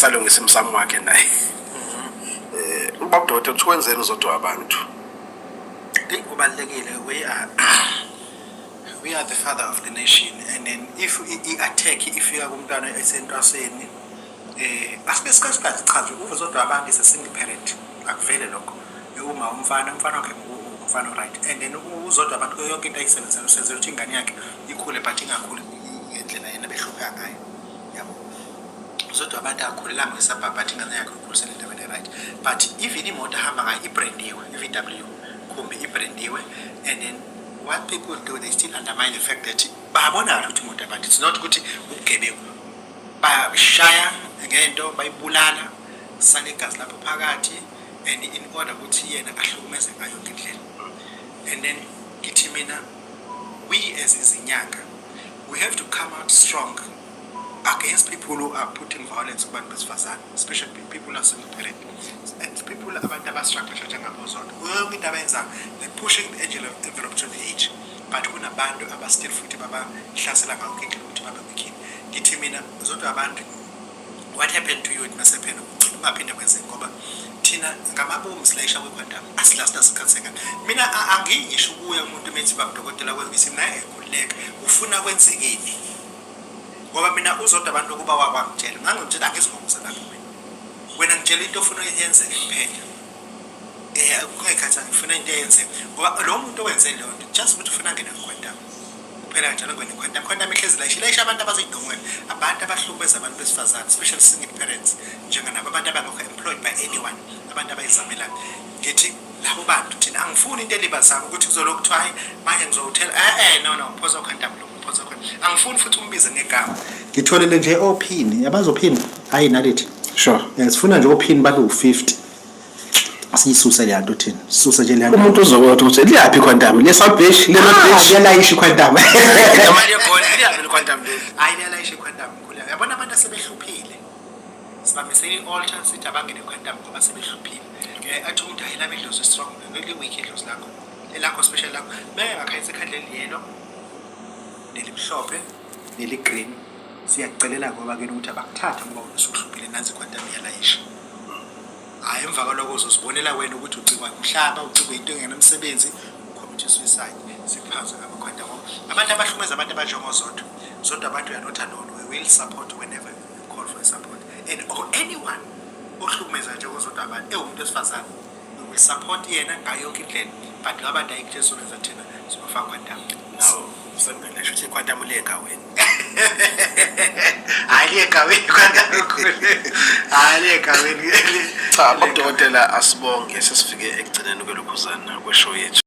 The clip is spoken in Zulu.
Esalungisa umsamo wakhe naye. Ubaba udokotela uthi wenzeni uZodwa Wabantu? Think kubalulekile, we are the father of the nation, and then if i-attack ifika kumntwana esentwaseni, asike sikazi chaze uZodwa Abantu is a single parent. Akuvele lokho, uma umfana wakhe umfana, right? And then uZodwa Abantu kuyo yonke into ayisebenzela usenzela ukuthi ingane yakhe ikhule, but ingakhuli ngendlela yena behlupheka ngayo, yabo. Zodwa Abantu akakhulelanga nge-suburb, but ingane yakhe ukhulisele endaweni right. But even imoto ahamba ngayo ibrandiwe, i-VW khumbi ibrandiwe. And then what people do, they still undermine the fact that babona kahle ukuthi imoto abantu, it's not ukuthi ubugebengu, bashaya ngento bayibulala, sale igazi lapho phakathi, and in order ukuthi yena ahlukumeze ngayo yonke indlela. And then ngithi mina, we as izinyanga, we have to come out strong against people who are putting violence kubantu besifazane, especially people who are single parent and people, abantu abastruggle njengaboZodwa. Yonke into abayenzayo, they're pushing the envelope to the edge, but kunabantu abastill futhi babahlasela ngayo yonke indlela ukuthi babe weak. Ngithi mina, Zodwa Abantu, what happened to you, it must happen, ungaphinde kwenzeke, ngoba thina ngamabomu silayisha kwiQuantum, asilasi nasikhathi sengane. Mina angiyi ngisho ukuya umuntu methi, "Baba dokotela," kwenza mina ekhululeka, ufuna kwenzekeni? Ngoba mina uZodwa Abantu ukuba wakwangitshela, ngangimtshela, angizingokuza lapho mina, wena ngitshela into ofuna yenzeke kuphela. Kungekhathi ngifuna into eyenzeke, ngoba lo muntu owenze leyo nto, just ukuthi ufuna angene kwiQuantum kuphela, kanjalo ngene kwiQuantum. Quantum ihlezi layisha, ilayisha abantu abazidongweni, abantu abahlukumeza abantu besifazane, especially single parents njenganabo, abantu abangekho employed by anyone, abantu abayizamelayo. Ngithi labo bantu, thina angifuni into elibazama ukuthi kuzolokhu kuthiwa, "Hayi, manje ngizowuthela." No, phosa uQuantum lo, phosa khona. Angifuni futhi umbize ngegama. Ngitholele nje ophini, yabazi ophini, hayi nalithi. Sifuna nje ophini babe u-50, siyisuse leya nto thina, sisuse nje leya nto. Umuntu uzobona ukuthi liyaphi iQuantum le, South Beach le, North Beach? Liyalayisha iQuantum. Imali yegoli, liyaphi iQuantum leli? Hayi, liyalayisha iQuantum, mkhulu. Yabona, abantu asebehluphile sibamisele i-altar, sithi abangene eQuantum ngoba sebehluphile. Athi umuntu, "Hayi, lami idlozi strong." Li-weak idlozi lakho, elakho special lakho beke ngakhanyisa ikhandlela eliyelo nelimhlophe neli-green, siyakucelela ngoba ke ukuthi abakuthathe, ngoba usuhluphile. Nansi iQuantum iyalayisha. Hhayi, emva kwalokho uzozibonela wena ukuthi ucikwa umhlaba, ucikwe into engenamsebenzi, ucommit suicide. Sikuphaze ngamaQuantum ngoba abantu abahlukumeza abantu abanjengoZodwa. Zodwa Abantu, you are not alone. We will support whenever you call for a support, and or anyone ohlukumeza njengoZodwa Abantu ewumuntu wesifazane, we will support yena ngayo yonke indlela. But laba bantu ayikho esizokwenza thina, sizofaka Quantum. Nawo sengiyasho ukuthi iQuantum le engaweni. Hhayi, liye egaweni iQuantum, hhayi, liye egaweni. Cha, babudokotela, asibonge, sesifike ekugcineni kwelokhuzana kweshow yethu.